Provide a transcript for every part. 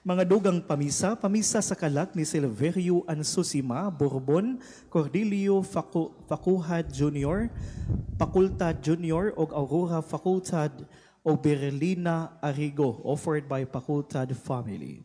Mga dugang pamisa, pamisa sa kalag ni Silverio Ansusima, Bourbon, Cordelio Facuhad Jr., Facultad Jr. og Aurora Facultad o Berlina Arigo, offered by Facultad family.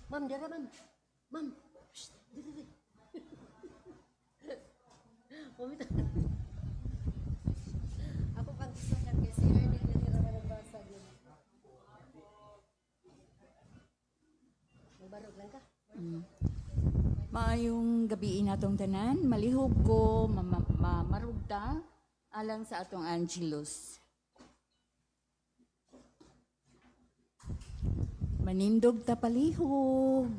Ma'am, dira ma'am. Ma'am. Shh, diri diri. Pumita. Ako kang gusto kan kay si Ernie diri ra man nagbasa gyud. Magbarog lang ka. Maayong gabi natong tanan, malihog ko mamarugta alang sa atong Angelus. Manindog ta palihog.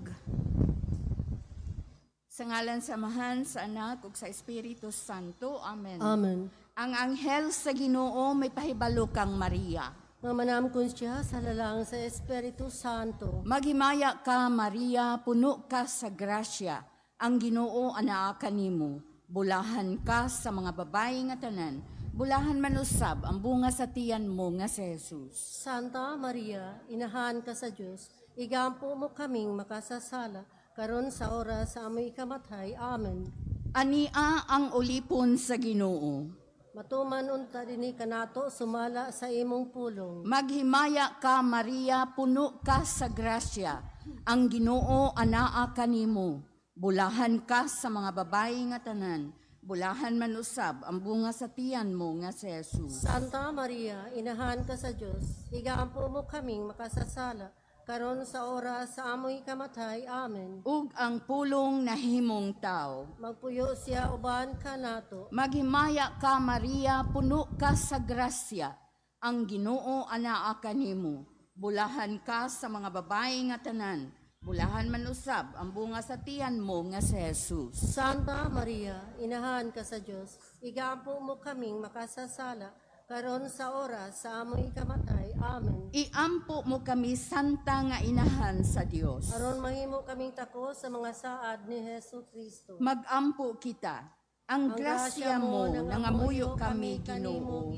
Sa ngalan sa Amahan, sa Anak ug sa Espiritu Santo. Amen. Amen. Ang anghel sa Ginoo may pahibalo kang Maria. Nga manamkon siya sa lalang sa Espiritu Santo. Maghimaya ka, Maria, puno ka sa grasya. Ang Ginoo anaa kanimo. Bulahan ka sa mga babae nga tanan. Bulahan man usab ang bunga sa tiyan mo nga si Jesus. Santa Maria, inahan ka sa Dios, igampo mo kaming makasasala, karon sa oras sa amoy ikamatay. Amen. Ania ang ulipon sa Ginoo. Matuman unta dinhi kanato sumala sa imong pulong. Maghimaya ka, Maria, puno ka sa grasya. Ang Ginoo anaa kanimo. Bulahan ka sa mga babae nga tanan. Bulahan man usab ang bunga sa tiyan mo nga si Jesus. Santa Maria, inahan ka sa Dios, igampo mo kaming makasasala, karon sa oras sa amoy kamatay. Amen. Ug ang pulong nahimong tao. Magpuyo siya uban kanato. Maghimaya ka, Maria, puno ka sa grasya. Ang Ginoo anaa kanimo. Bulahan ka sa mga babae nga tanan. Bulahan man usab ang bunga sa tiyan mo nga si Jesus. Santa Maria, inahan ka sa Dios, igampo mo kaming makasasala, karon sa oras sa amoy kamatay. Amen. Iampo mo kami, Santa nga Inahan sa Dios. Aron mahimo kaming tako sa mga saad ni Hesus Kristo. Magampo kita. Ang grasya mo nangamuyo kami, Ginoo.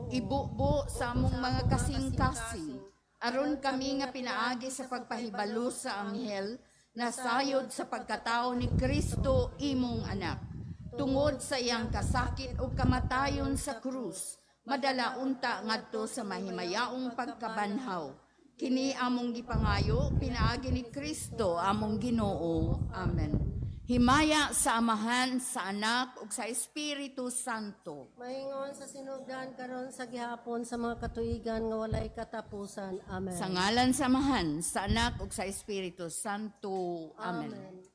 Ibubo sa among mga kasing-kasing. Aron kami nga pinaagi sa pagpahibalo sa anghel, nasayod sa pagkatao ni Kristo imong anak. Tungod sa iyang kasakit o kamatayon sa krus, madala unta ngadto sa mahimayaong pagkabanhaw. Kini among gipangayo, pinaagi ni Kristo among Ginoo. Amen. Himaya sa Amahan, sa Anak ug sa Espiritu Santo. Maingon sa sinugdan karon sa gihapon sa mga katuigan nga walay katapusan. Amen. Sa ngalan sa Amahan, sa Anak ug sa Espiritu Santo. Amen. Amen.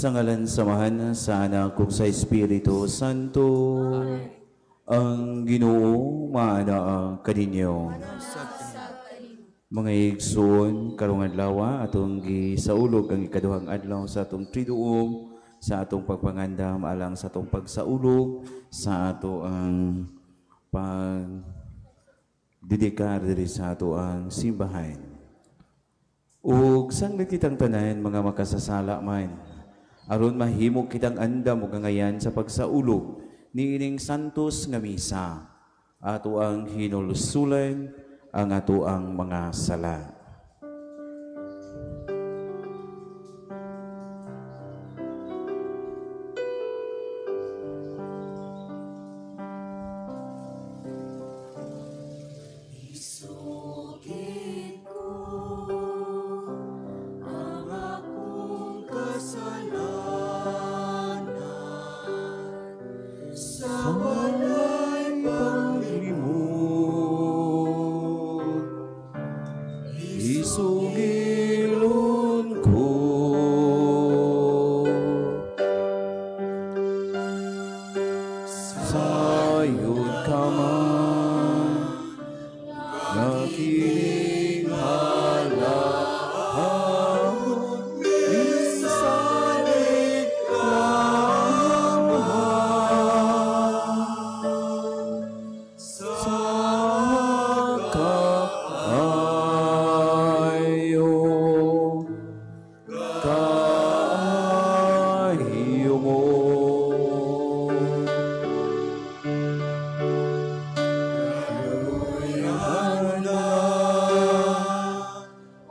Sa ngalan sa Amahan, sa Anak ug sa Espiritu Santo. Amen. Ang Ginoo maanaa kaninyo. Mga igsoon, karong adlaw atong gisaulog ang ikaduhang adlaw sa atong triduum, sa atong pagpangandam alang sa atong pagsaulog, sa ato ang pagdedikar diri sa ato ang simbahan. Ug sanglit kitang tanan mga makasasala man, aron mahimo kitang andam ug angayan sa pagsaulog niining santos nga misa, ato ang hinulsulan ang ato ang mga sala. Isugid ko ang akong kasalanan sa walay paglimot. Isugilon ko sayod ka man nga kining halahon misalig lamang sa kaayo kaayo mo.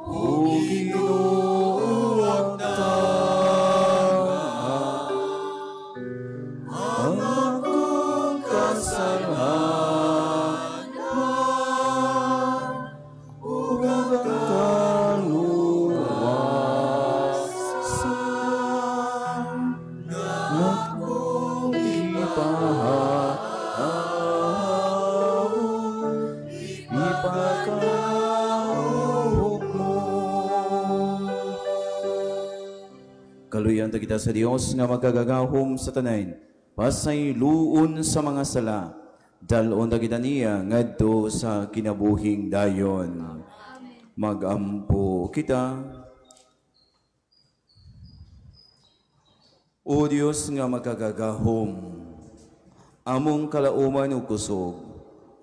O Ginoo, ang ang akong kasalanan ug ang kaluwasan nga akong gipahaon, ipakaob mo. Kaluyan ta kita sa Dios nga magagagahom sa tanan, pasayloon sa mga sala, dal-on ta kita niya ngadto sa kinabuhing dayon. Magampo kita. O Dios nga magagagahom, among kalauman ug kusog,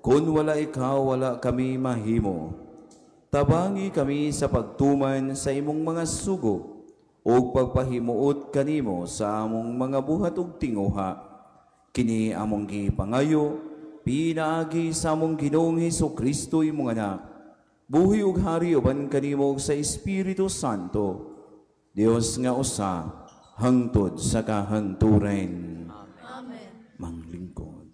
kun wala ikaw wala kami mahimo. Tabangi kami sa pagtuman sa imong mga sugo ug pagpahimuot kanimo sa among mga buhat ug tinguha. Kini among gipangayo pinaagi sa among Ginoong Hesukristo imong anak. Buhi ug hari uban kanimo sa Espiritu Santo. Dios nga usa hangtod sa kahangturan. Amen. Manglingkod.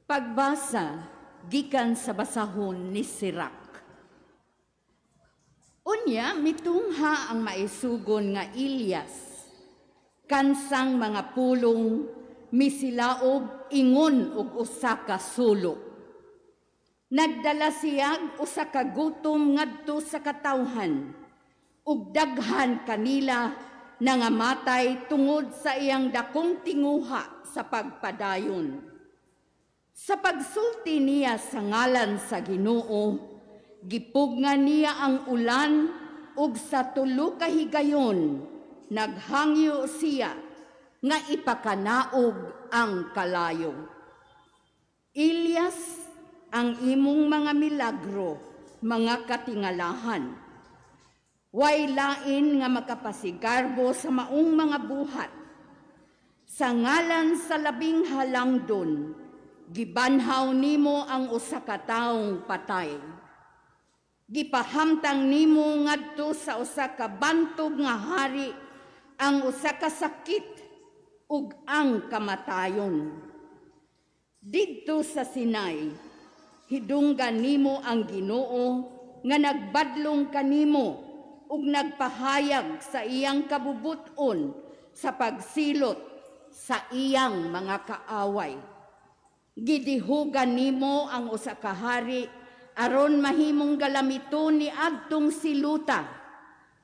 Pagbasa gikan sa basahon ni Sirac. Unya mitungha ang maisugon nga Ilyas. Kansang mga pulong misilaob ingon og usa ka sulo. Nagdala siyag usa ka gutom ngadto sa katawhan ug daghan kanila nangamatay tungod sa iyang dakong tinguha sa pagpadayon. Sa pagsulti niya sa ngalan sa Ginoo, gipugna niya ang ulan ug sa tulo ka higayon naghangyo siya nga ipakanaog ang kalayo. Ilyas, ang imong mga milagro, mga katingalahan. Way lain nga makapasigarbo sa maong mga buhat. Sa ngalan sa labing halangdon, gibanhaw nimo ang usa ka taong patay. Gipahamtang nimo ngadto sa usa ka bantog nga hari ang usa ka sakit ug ang kamatayon. Didto sa Sinai, hidunggan nimo ang Ginoo nga nagbadlong kanimo ug nagpahayag sa iyang kabubuton sa pagsilot sa iyang mga kaaway. Gidihugan nimo ang usa ka hari aron mahimong galamiton ni adtong siluta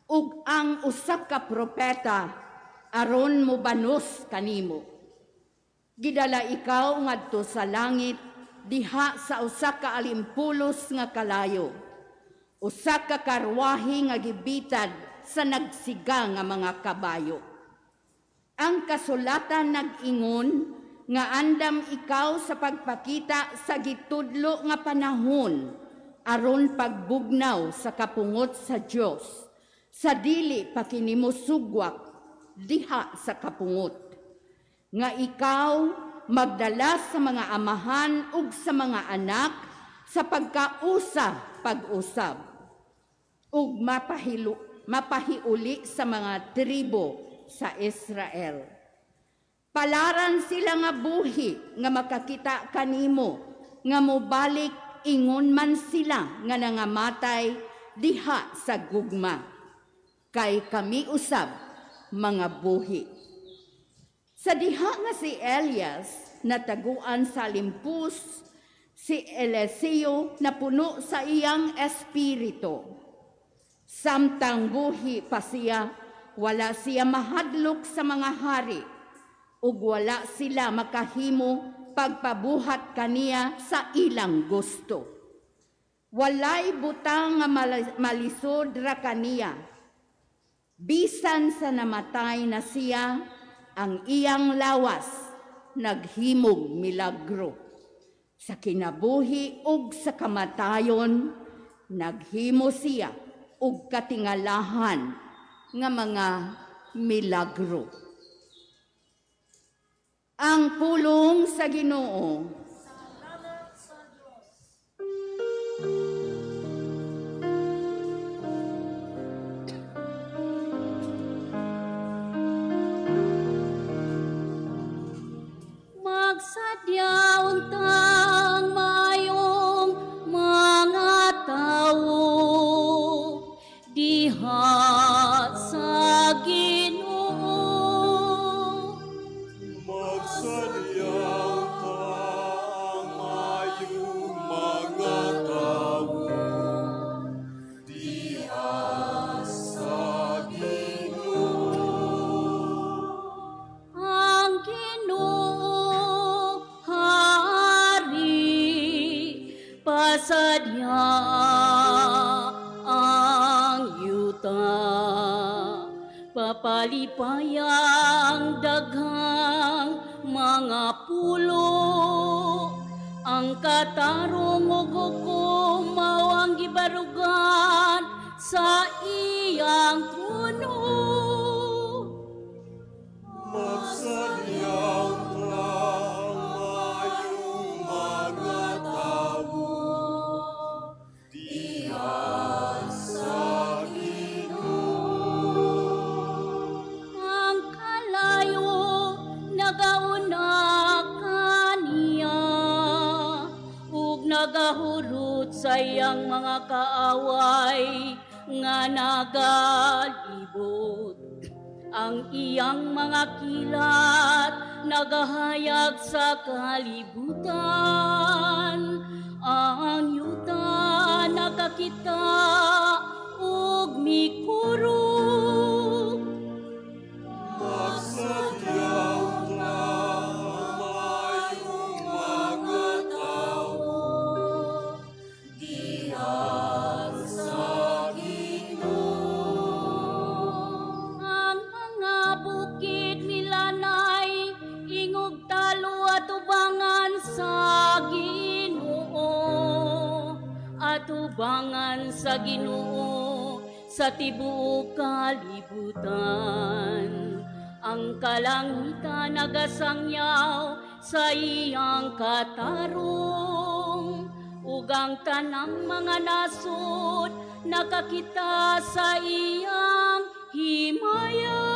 ug ang usa ka propeta aron mobanos kanimo. Gidala ikaw ngadto sa langit diha sa usa ka alimpulos nga kalayo, usa ka karwahe nga gibitad sa nagsiga nga mga kabayo. Ang kasulatan nag-ingon nga andam ikaw sa pagpakita sa gitudlo nga panahon aron pagbugnaw sa kapungot sa Dios sa dili pa kini mosugwak diha sa kapungot, nga ikaw magdala sa mga amahan ug sa mga anak sa pagkausa pag-usab ug mapahiuli sa mga tribo sa Israel. Palaran sila nga buhi nga makakita kanimo, nga mobalik ingon man sila nga nangamatay diha sa gugma. Kay kami usab mga buhi. Sa diha nga si Elias nataguan sa limpus, si Eliseo napuno sa iyang espiritu. Samtang buhi pa siya, wala siya mahadlok sa mga hari, ug wala sila makahimo pagpabuhat kaniya sa ilang gusto. Walay butang nga malisod ra kaniya. Bisan sa namatay na siya, ang iyang lawas naghimog milagro. Sa kinabuhi ug sa kamatayon, naghimo siya ug katingalahan nga mga milagro. Ang pulong sa Ginoo. Salamat sa Diyos. Magsadya untang mayong mga tawo diha sa Ginoo. Magsadya untang mayong mga tawo diha sa Ginoo. Ang Ginoo hari pasadya ang yuta, papalipayang daghang mga pulo, ang katarong ug hukom mao ang gibarugan sa iyang trono. Magsadya untang mayong mga tawo diha sa Ginoo. Ang kalayo nagauna kaniya ug nagahurot sa iyang mga kaaway nga nagalibot. Ang iyang mga kilat nagahayag sa kalibutan. Ang yuta nakakita ug mikurog. Magsadya untang mayong mga tawo diha sa Ginoo. Ang mga bukid milanay ingog talo atubangan sa Ginoo. Atubangan sa Ginoo sa tibuok kalibutan. Ang kalangitan nagasangyaw sa iyang katarong, ug ang tanang mga nasod nakakita sa iyang himaya.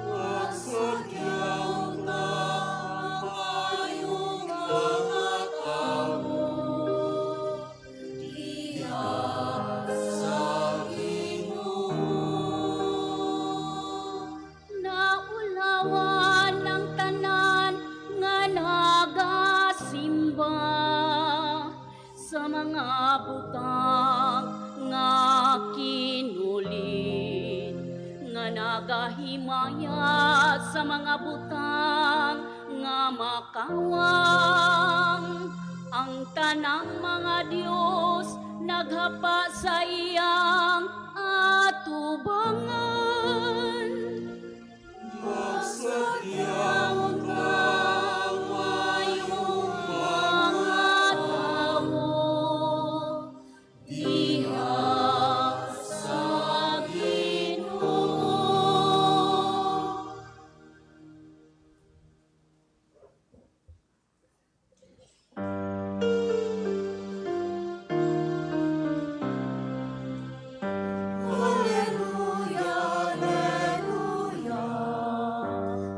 Magsadya untang mayong mga tawo diha sa Ginoo. Naulawan ang tanan nga mga butang nga kinulin, nga nagahimaya sa mga butang nga makawang. Ang tanang mga Dios naghapa sa iyang atubangan. Magsakyan kang mayong mga tawo diha sa Ginoo. Alleluia, alleluia,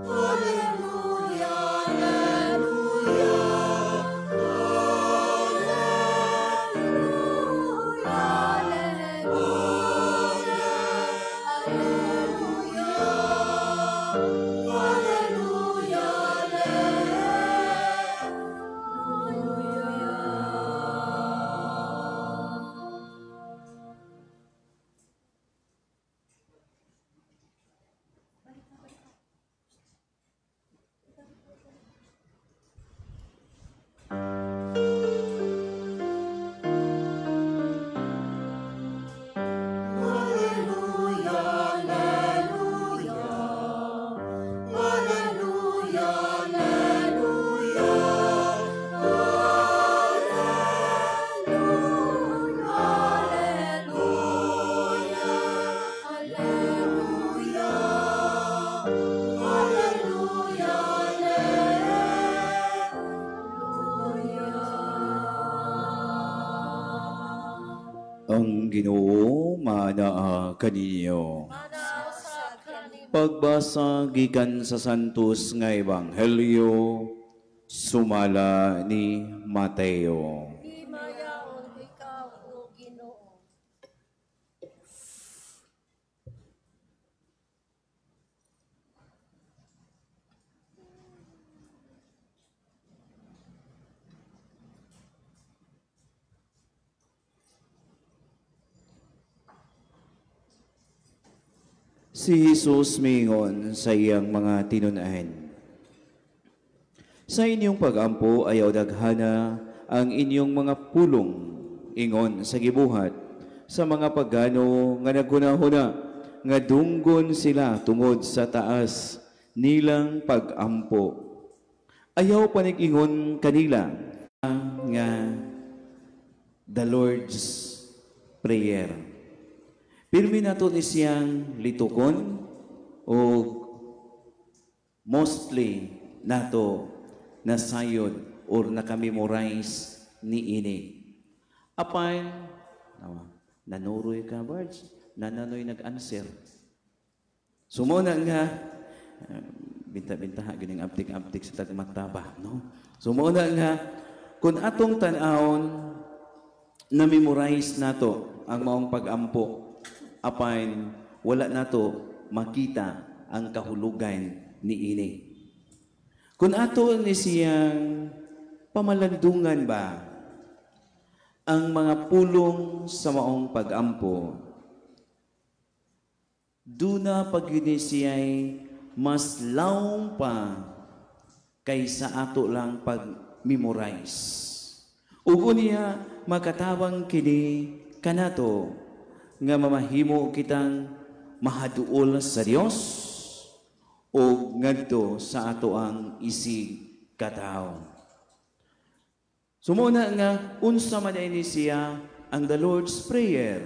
alleluia, alleluia, alleluia, alleluia, alleluia, alleluia. Alleluia, alleluia, alleluia, alleluia, alleluia, alleluia, alleluia, alleluia. Ang Ginoo manaa kaninyo. Pagbasa gikan sa Santos nga Ebanghelyo sumala ni Mateo. Himayaon ikaw, O Ginoo. Si Jesus miingon sa iyang mga tinun-an, sa inyong pag-ampo ayaw daghana ang inyong mga pulong ingon sa gibuhat sa mga pagano nga naghunahuna nga dunggon sila tungod sa taas nilang pag-ampo. Ayaw panig-ingon kanila nga the Lord's Prayer. Pirmi nato ni siyang litukon o mostly nato nasayod or nakamemorize ni ini. Apan, nanuroy ka, birds, nananoy nag-answer. Sumuna nga, binta-binta, gining abtik-abtik sa tagmata ba, no? Sumuna nga, kung atong tan-awon, na-memorize nato ang maong pag-ampo, apan wala nato makita ang kahulugan ni ini. Kung ato ni siyang pamalandungan ba ang mga pulong sa maong pag-ampo, duna pagyud siya'y mas lawom pa kaysa ato lang pag-memorize. Ug unya makatabang kini kanato nga mamahimo kitang mahaduol sa Dios o ngadto sa ato ang isig katawo. Sumuna nga unsa man ini siya ang the Lord's Prayer.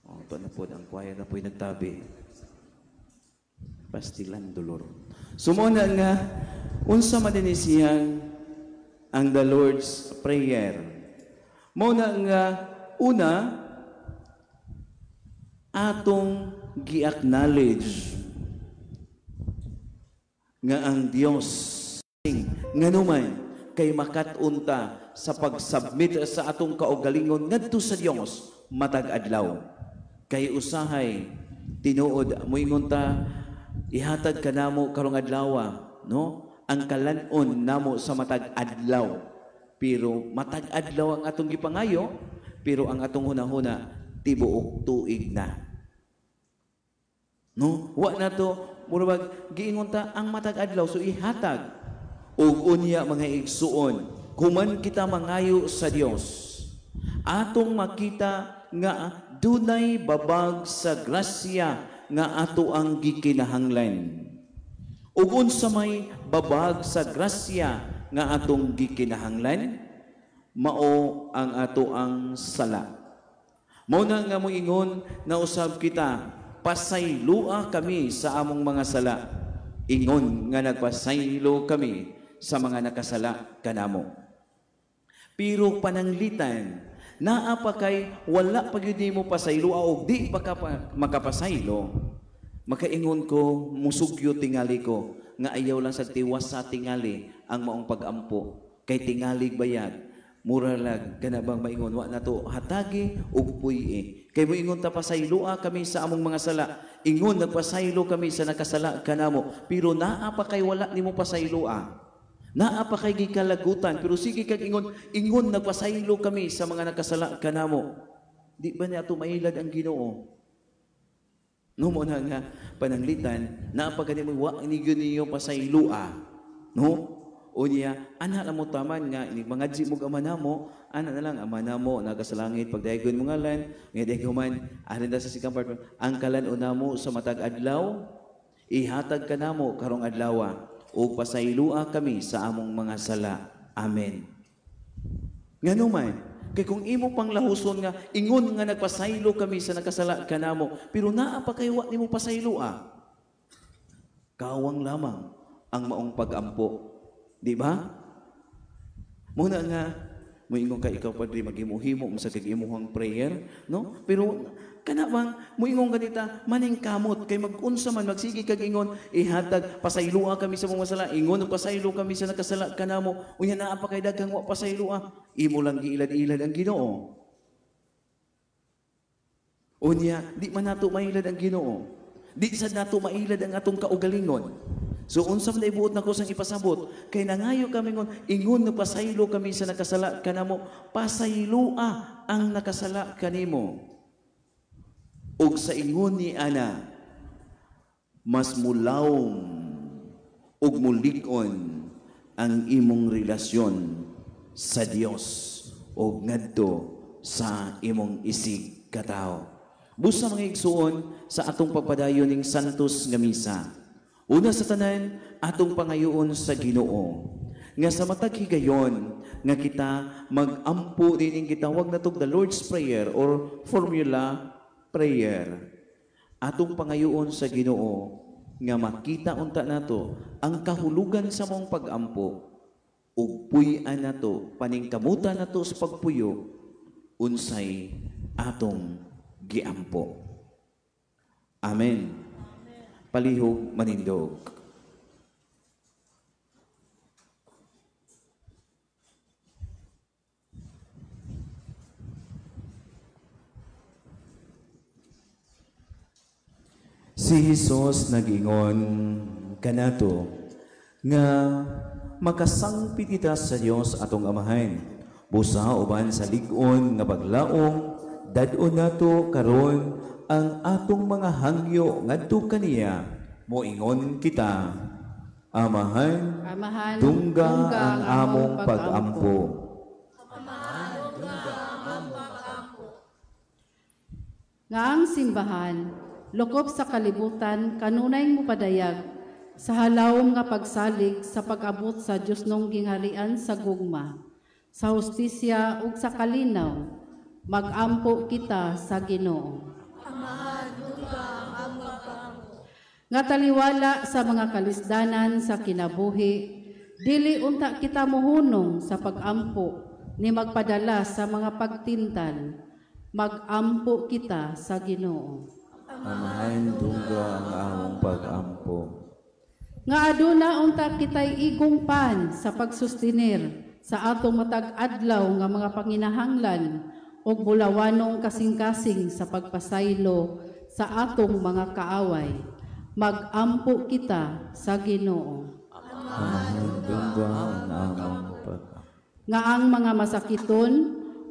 Oh, ito na po ang choir na po'y nagtabi. Pastilan dolor. Sumuna nga unsa man ini siya ang the Lord's Prayer. Muna nga una atong gi-acknowledge nga ang Dios nganuman kay makat-unta sa pagsubmit sa atong kaugalingon ngadto sa Dios matag adlaw. Kay usahay tinuod moingon ta ihatag kanamo karong adlaw, no? Ang kalan-on namo sa matag adlaw. Pero matag adlaw ang atong gipangayo, pero ang atong hunahuna tibuok tuig na. No? Wa na to murag giingon ta ang matag adlaw, so ihatag. Ug unya mga igsuon, kuman kita mangayo sa Dios, atong makita nga dunay babag sa grasya nga ato ang gikinahanglan. Ug unsa may babag sa grasya nga atong gikinahanglan, mao ang ato ang sala. Mao na nga moingon na usab kita, pasaylua kami sa among mga sala, ingon nga nagpasaylo kami sa mga nakasala kanamo. Pero pananglitan, naa pa kay wala pa gyud nimo pasaylua og di pa ka makapasaylo, makaingon ko, musugyo tingali ko, nga ayaw lang sa tiwas sa tingali ang maong pag-ampo. Kay tingali bayad, mura lag, kana bang maingon, wa na to hatagi ug puy-i. Kay moingon ta pasaylua kami sa among mga sala, ingon nagpasaylo kami sa nakasala kanamo, pero naa pa kay wala nimo pasaylua. Naa pa kay gikalagutan, pero sige kag ingon, ingon nagpasaylo kami sa mga nakasala kanamo. Di ba niya ato mailad ang Ginoo? No mo na nga pananglitan, naa pa gani mo wa ni gyud niyo pasaylua. No? O niya, ana lang mo taman nga ini mangadji mo ama namo, ana na lang ama namo naga sa langit pagdaygon mo ngalan, nga daygon man arin ta sa sikang part, ang kalan-on namo sa matag adlaw, ihatag kanamo karong adlawa ug pasaylua kami sa among mga sala. Amen. Ngano man, kay kung imo pang lahuson nga ingon nga nagpasaylo kami sa nakasala kanamo, pero naa pa kay wa nimo pasayloa, kawang lamang ang maong pag-ampo. Di ba? Muna nga moingon ka ikaw padre maghimo-himo mo sa kag imuhang prayer, no? Pero kana bang moingon ganita maning kamot kay magunsa man magsige kag ingon ihatag pasaylua kami sa mga sala, ingon pasaylo kami sa nakasala kanamo, unya naa pa kay daghang wa pasaylua, imo lang giilad-ilad ang Ginoo. Unya di man nato mailad ang Ginoo, di sad nato mailad ang atong kaugalingon. So unsa man ibuot nako sang ipasabot kay nangayo kami ngon ingon nagpasaylo kami sa nakasala kanamo, pasaylua ang nakasala kanimo. Ug sa ingon ni ana, mas mulawom ug mulig-on ang imong relasyon sa Dios ug ngadto sa imong isig katawo. Busa mga igsuon sa atong pagpadayon ning Santos nga Misa. Una sa tanan, atong pangayoon sa Ginoo nga sa matag higayon nga kita magampo nining gitawag natog the Lord's Prayer or formula prayer. Atong pangayoon sa Ginoo nga makita unta nato ang kahulugan sa mong pag-ampo ug puy-an nato paningkamutan nato sa pagpuyo unsay atong giampo. Amen. Palihog manindog. Si Jesus nag-ingon kanato nga makasangpit kita sa Dios atong Amahan. Busa uban sa lig-on nga paglaom, dad-on nato karon ang atong mga hangyo ngadto kaniya. Moingon kita, Amahan, Amahan, dungga ang among pag-ampo. Amahan, dungga ang among pag-ampo. Nga ang simbahan, lokop sa kalibutan, kanunay mopadayag sa halawom nga pagsalig sa pag-abot sa Dios nong gingharian sa gugma, sa hustisya ug sa kalinaw, magampo kita sa Ginoo. Amahan, dungga ang among pag-ampo. Nga taliwala sa mga kalisdanan sa kinabuhi, dili unta kita mohunong sa pag-ampo ni magpadala sa mga pagtintal, magampo kita sa Ginoo. Amahan, dungga ang among pag-ampo. Nga aduna unta kita'y igungpan sa pagsustinir sa atong matag adlaw nga mga panginahanglan ug bulawanong kasing-kasing sa pagpasaylo sa atong mga kaaway. Magampo kita sa Ginoo. Amahan, dungga ang among pag-ampo. Nga ang mga masakiton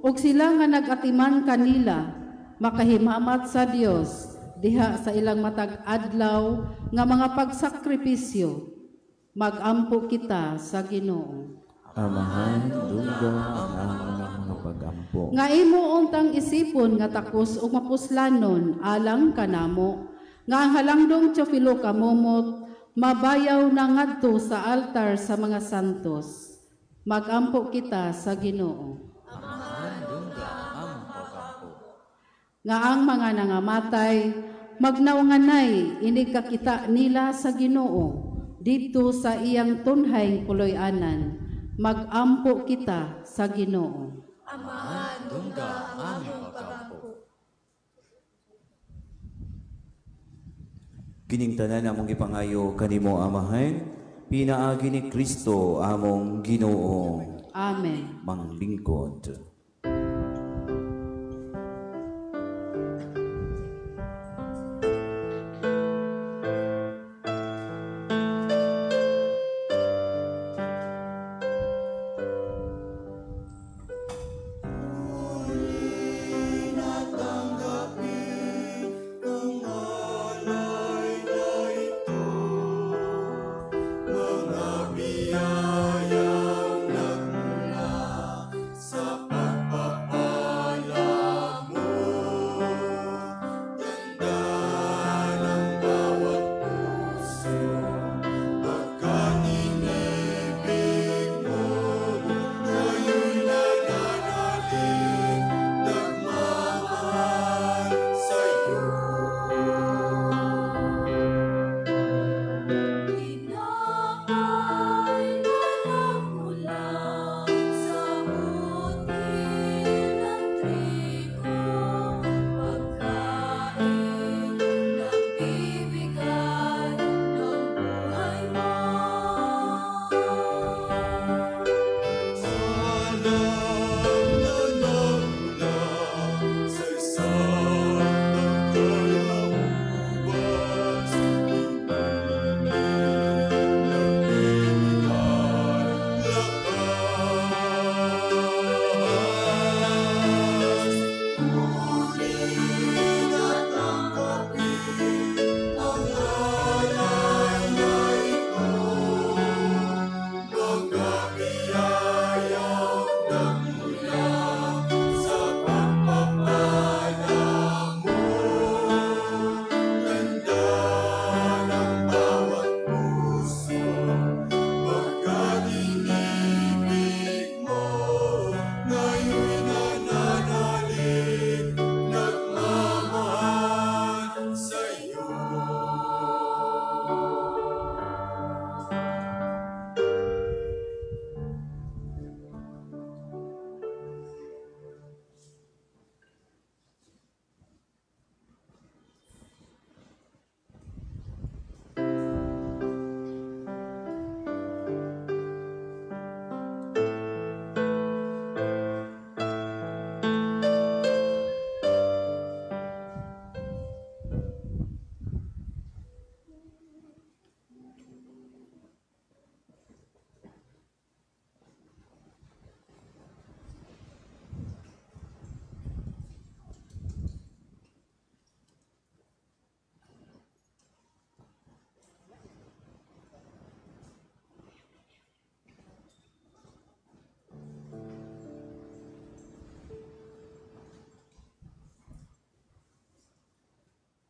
ug sila nga nag-atiman kanila makahimamat sa Dios diha sa ilang matag adlaw nga mga pagsakripisyo. Magampo kita sa Ginoo. Amahan, dungga ang among mga pagampo. Nga imo untang isipon nga takos ug mapuslanon alang kanamo, nga ang halangdong Teofilo Camomot mabayaw na ngadto sa altar sa mga santos. Magampo kita sa Ginoo. Amahan, dungga ang pagampo. Nga ang mga nangamatay magnaunganay inig kakita nila sa Ginoo didto sa iyang tunhay puloy-anan. Magampo kita sa Ginoo. Amahan, dungga ang pagampo. Kining tanan among gipangayo kanimo, Amahan, pinaagi ni Kristo among Ginoo. Amen. Manglingkod.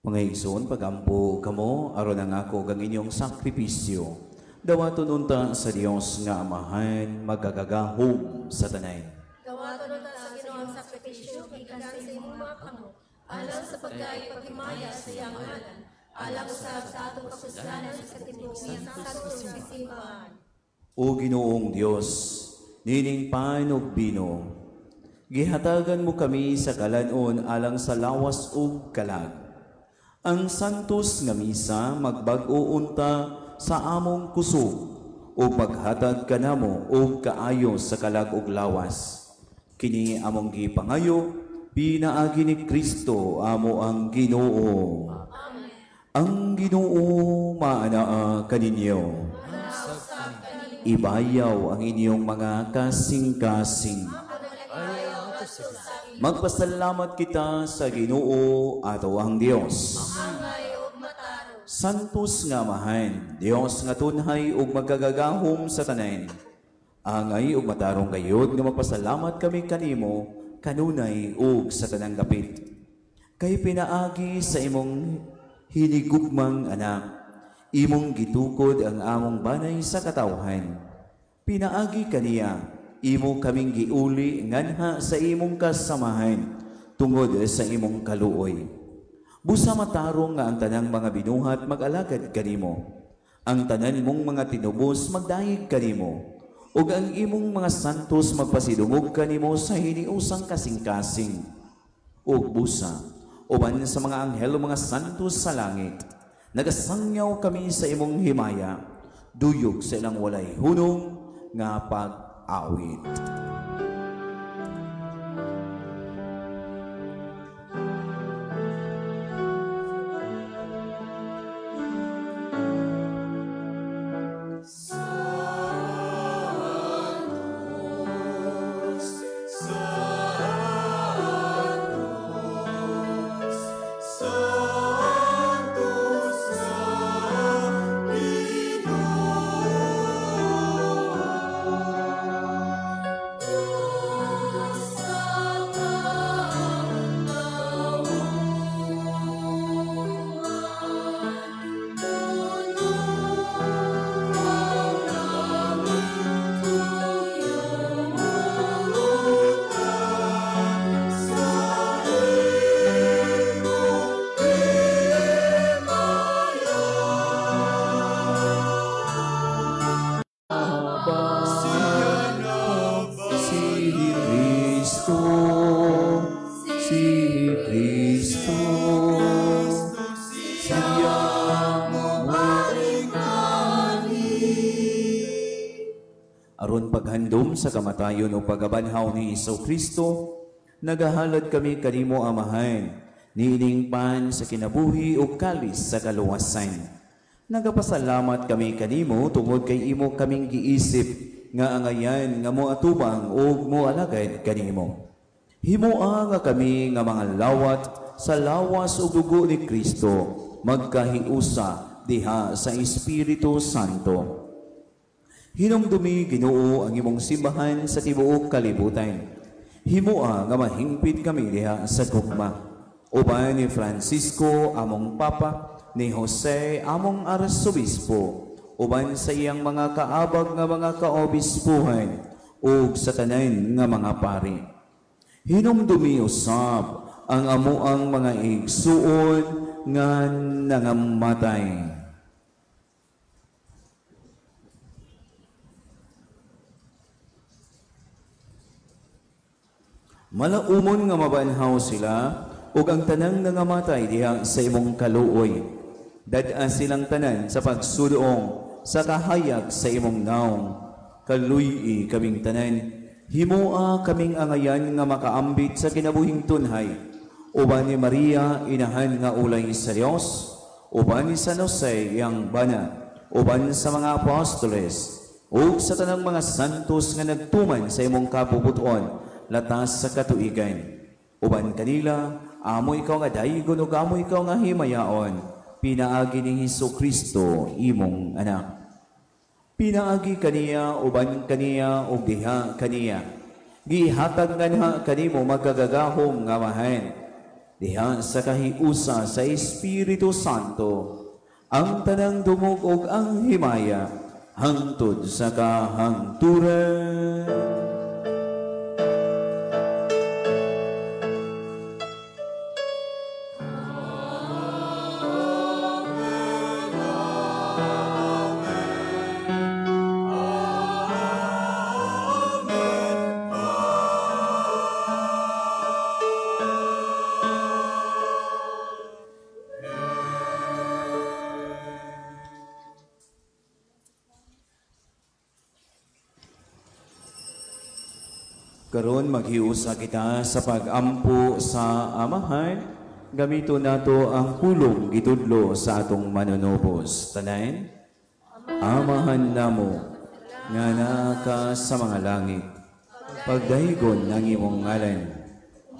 Mga igsoon, pagampo kamo aron ang ako kang inyong sakripisyo. Dawaton unta sa Dios nga Amahan, magagagahom sa tanan. Dawaton unta sa Ginoo ang sakripisyo gikan sa imong mga kamot, alang sa pagkapaghimaya sa iyang ngalan, alang usab sa atong kapuslanan sa tibuok sa simbahan. O Ginoong Dios, nining pan ug bino, gihatagan mo kami sa kalan-on alang sa lawas ug kalag. Ang santos nga misa magbag-o unta sa among kusog o paghatag kanamo og kaayo sa kalag ug lawas. Kini among gipangayo pinaagi ni Kristo amo ang Ginoo. Amen. Ang Ginoo maanaa kaninyo. Ibayaw ang inyong mga kasing-kasing. Magpasalamat kita sa Ginoo ato ang Dios. Santos nga Amahan, Dios nga tunhay ug magkagagahom sa tanan. Angay ug matarong gayod nga magpasalamat kami kanimo kanunay ug sa tanang dapit. Kay pinaagi sa imong hinigugmang anak, imong gitukod ang among banay sa katawhan. Pinaagi kaniya, imo kaming giuli nganha sa imong kasamahan tungod sa imong kaluoy. Busa matarong nga ang tanang mga binuhat mag-alagad kanimo. Ang tanan mong mga tinubos magdayeg kanimo. Ug ang imong mga santos magpasidungog kanimo sa hiniusang kasing-kasing. Ug busa, uban sa mga anghel o mga santos sa langit, nagasangyaw kami sa imong himaya, duyog sa ilang walay hunong nga pag-awit. Sa kamatayon o pagabanhaw ni Hesus Kristo, nagahalad kami kanimo Amahan, niining pan sa kinabuhi o kalis sa kaluwasan. Nagapasalamat kami kanimo tungod kay imo kaming giisip nga angayan nga moatubang ug moalagad kanimo. Himoa nga kami nga mga lawat sa lawas ug dugo ni Kristo, magkahiusa diha sa Espiritu Santo. Hinumdumi, Ginoo, ang imong simbahan sa tibuok kalibutan. Himoa nga mahingpit kami diha sa gugma. Uban ni Francisco, among Papa, ni Jose, among Arsobispo, uban sa iyang mga kaabag nga mga kaobispuhan, ug sa tanan nga mga pari. Hinumdumi usab ang amuang mga igsuon nga nangamatay. Malaumon nga mabanhaw sila, ug ang tanang nangamatay diha sa imong kaluoy. Dad-a silang tanan sa pagsudoong sa kahayag sa imong naong. Kaluy-i kaming tanan, himoa kaming angayan nga makaambit sa kinabuhing tunhay. Uban ni Maria, inahan nga ulay sa Dios, uban ni San Jose, iyang bana, uban sa mga apostoles, ug sa tanang mga santos nga nagtuman sa imong kabubuton, latas sa katuigan. Uban kanila, amo ikaw nga daygon ug amo ikaw nga himayaon, pinaagi ni Hesus Kristo imong anak. Pinaagi kaniya, uban kaniya, ug diha kaniya. Gihatag nganha kanimo magagagahom nga Amahan, diha sa kahiusa sa Espiritu Santo, ang tanang dungog ug ang himaya, hangtod sa kahangturan. Karon maghiusa kita sa pag-ampo sa Amahan. Gamito nato ang pulong gitudlo sa atong manunubos. Tanan, Amahan namo nga naa ka sa mga langit, pagdaygon ang imong ngalan,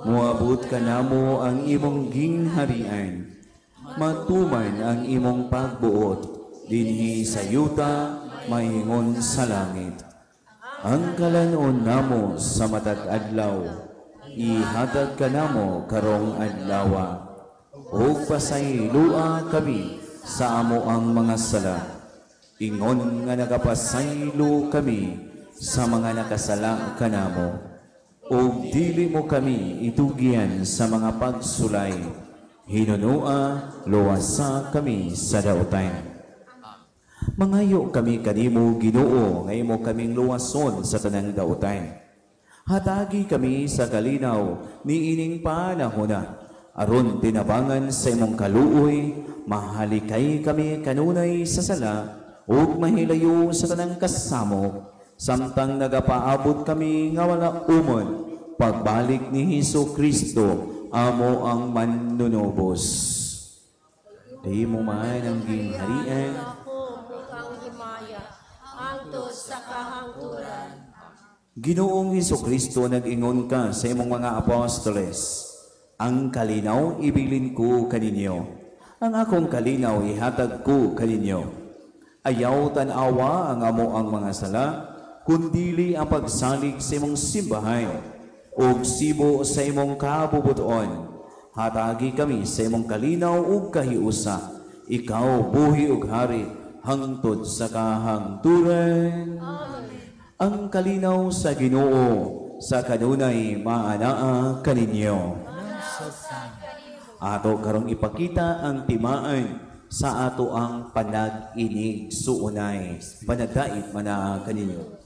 moabot kanamo ang imong gingharian, matuman ang imong pagbuot dinhi sa yuta maingon sa langit. Ang kalanon namo sa matag adlaw, ihatag kanamo karong adlawa, ug pasaylua kami sa amo ang mga sala, ingon nga nagapasaylo kami sa mga nakasala kanamo, ug dili mo kami itugian sa mga pagsulay, hinunua luwasa kami sa dautan. Mangayo kami kanimo, Ginoo, nga imo kaming luwason sa tanang dautan. Hatagi kami sa kalinaw niining panahona, aron tinabangan sa imong kaluoy, mahalikay kami kanunay sa sala ug mahilayo sa tanang kasamok, samtang nagapaabot kami nga wala umon pagbalik ni Hesus Kristo, amo ang manunubos. Di mo man ang gingharian, sa kahangturan. Ginoong Hesukristo, nag-ingon ka sa imong mga apostoles, ang kalinaw ibilin ko kaninyo, ang akong kalinaw ihatag ko kaninyo. Ayaw tan-awa ang amo ang mga sala, kundili ang pagsalig sa imong simbahan, ug sibo sa imong kabubuton. Hatagi kami sa imong kalinaw ug kahiusa. Ikaw buhi ug hari hangtod sa kahangturan. Amen. Ang kalinaw sa Ginoo sa kanunay maanaa kaninyo. Ato karong ipakita ang timaan sa ato ang panag-inig suunay. Panagdait manaa kaninyo.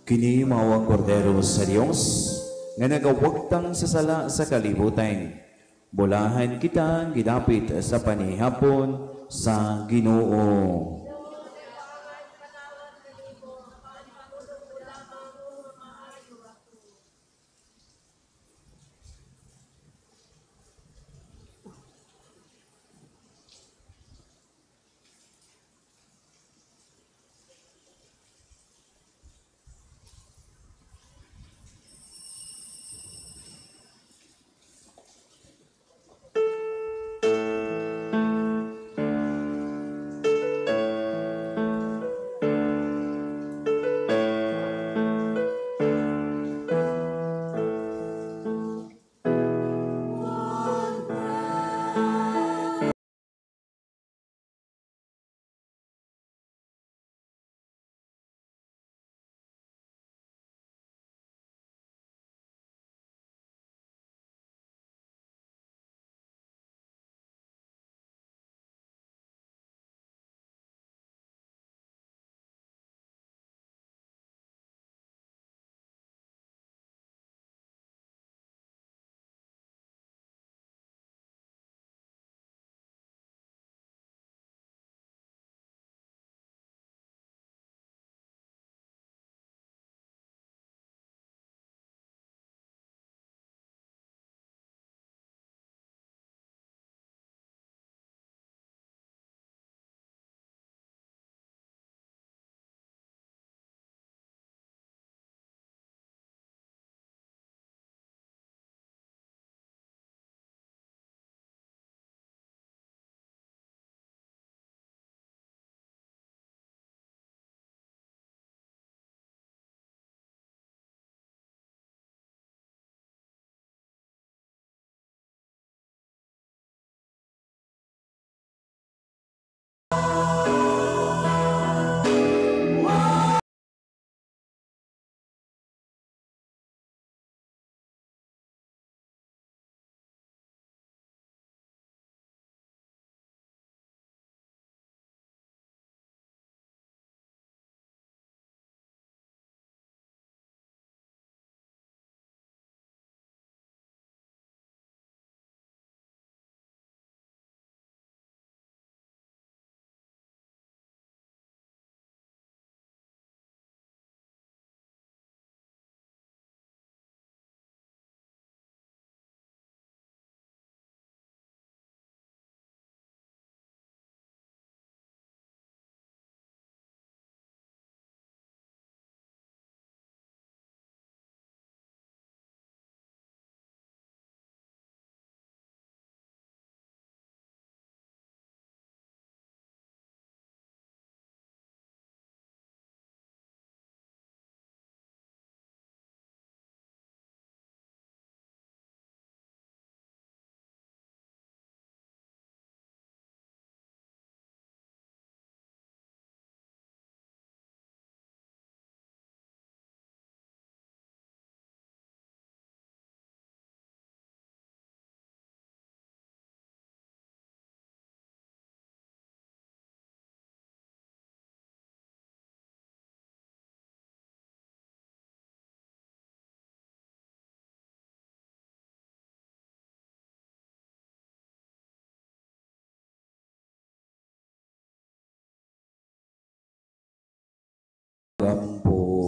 Kini mao ang kordero sa Dios nga nagawagtang sa sala sa kalibutan. Bulahan kita gidapit sa panihapon sa Ginoo.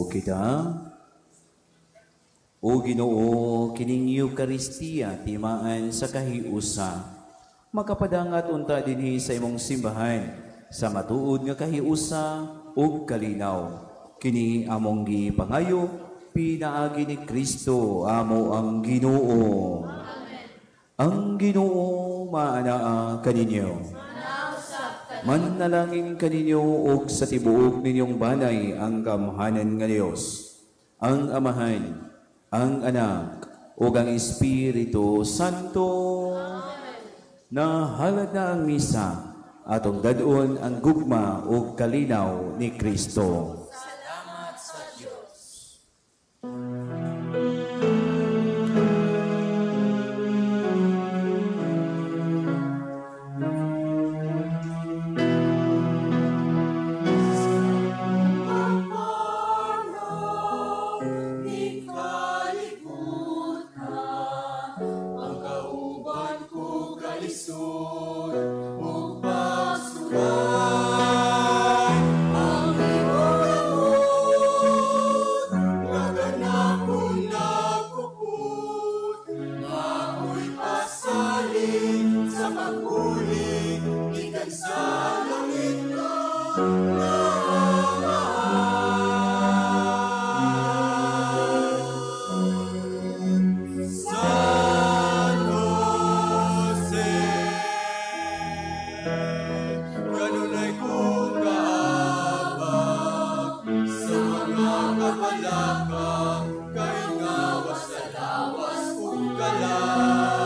Ampo kita. O Ginoo, kining Eukaristiya timaan sa kahiusa. Makapadangat unta dinhi sa imong simbahan sa matuod nga kahiusa ug kalinaw. Kini among gipangayo pinaagi ni Kristo amo ang Ginoo. Amen. Ang Ginoo maanaa kaninyo. Manalangin kaninyo ug sa tibuok ninyong banay ang gamhanan nga Dios, ang Amahan, ang Anak, ug ang Espiritu Santo. Amen. Nahalad na ang misa, atong dad-on ang gugma ug kalinaw ni Kristo. Salamat sa Dios. Palaka, kay ngawas sa lawas kung kalat.